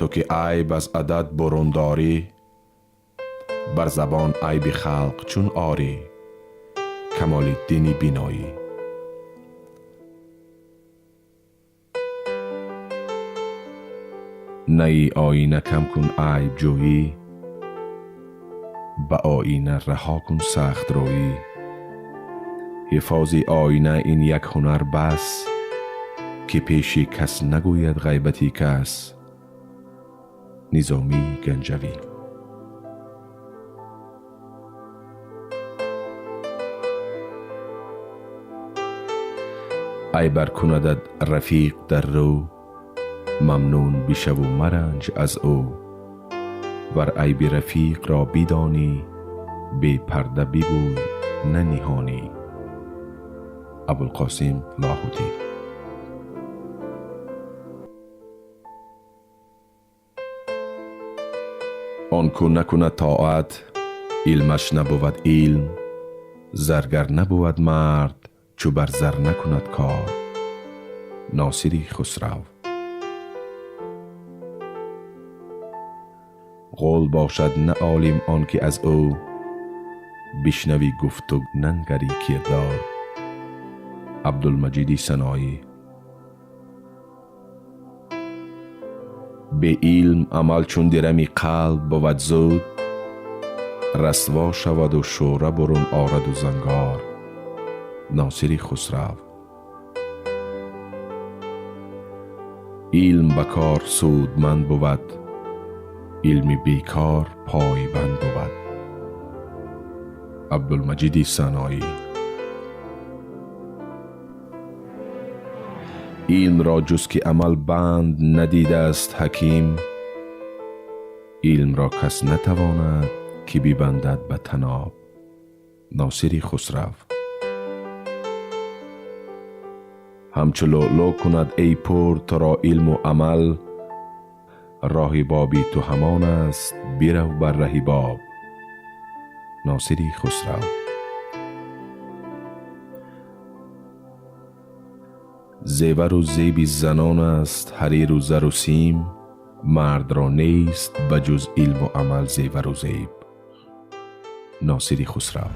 Ту ки айб аз адад бурун дорӣ, бар забон айби халқ чун орӣ. Камолиддини Биноӣ. Наи оина кам кун айб ҷӯӣ, ба оина раҳо кун сахтрӯӣ. Ҳифози оина ин як ҳунар бас, ки пеши кас нагӯяд ғайбати кас. Низомии Ганҷавӣ. Айб ар кунадат рафиқ дар рӯ, мамнун бишаву маранҷ аз ӯ. Вар айби рафиқро бидонӣ, бепарда бигӯй, на ниҳонӣ. Абулқосим Лоҳутӣ. Он ку накунад тоат, илмаш набувад илм, заргар набувад мард, чу бар зар накунад кор. Носири Хусрав. Ғул бошад на олим он ки аз ӯ бишнавӣ гуфту нангарӣ кирдор. Абдулмаҷиди Саноӣ. Бе илм амал чун дирами қалб бувад зуд, расво шаваду шӯра бурун ораду зангор. Носири Хусрав. Илм ба кор судманд бувад, илми бекор пойбанд бувад. Абдулмаҷиди Саноӣ. Илмро ҷуз ки амал банд надидааст ҳаким, илмро кас натавонад ки бибандад ба таноб. Носири Хусрав. Ҳамчу лӯълӯ кунад эй пур туро илму амал, роҳи боби ту ҳамон аст, бирав бар раҳи боб. Носири Хусрав. Зевару зеби занон аст ҳариру зару сим, мардро нест ба ҷуз илму амал зевару зеб. Носири Хусрав.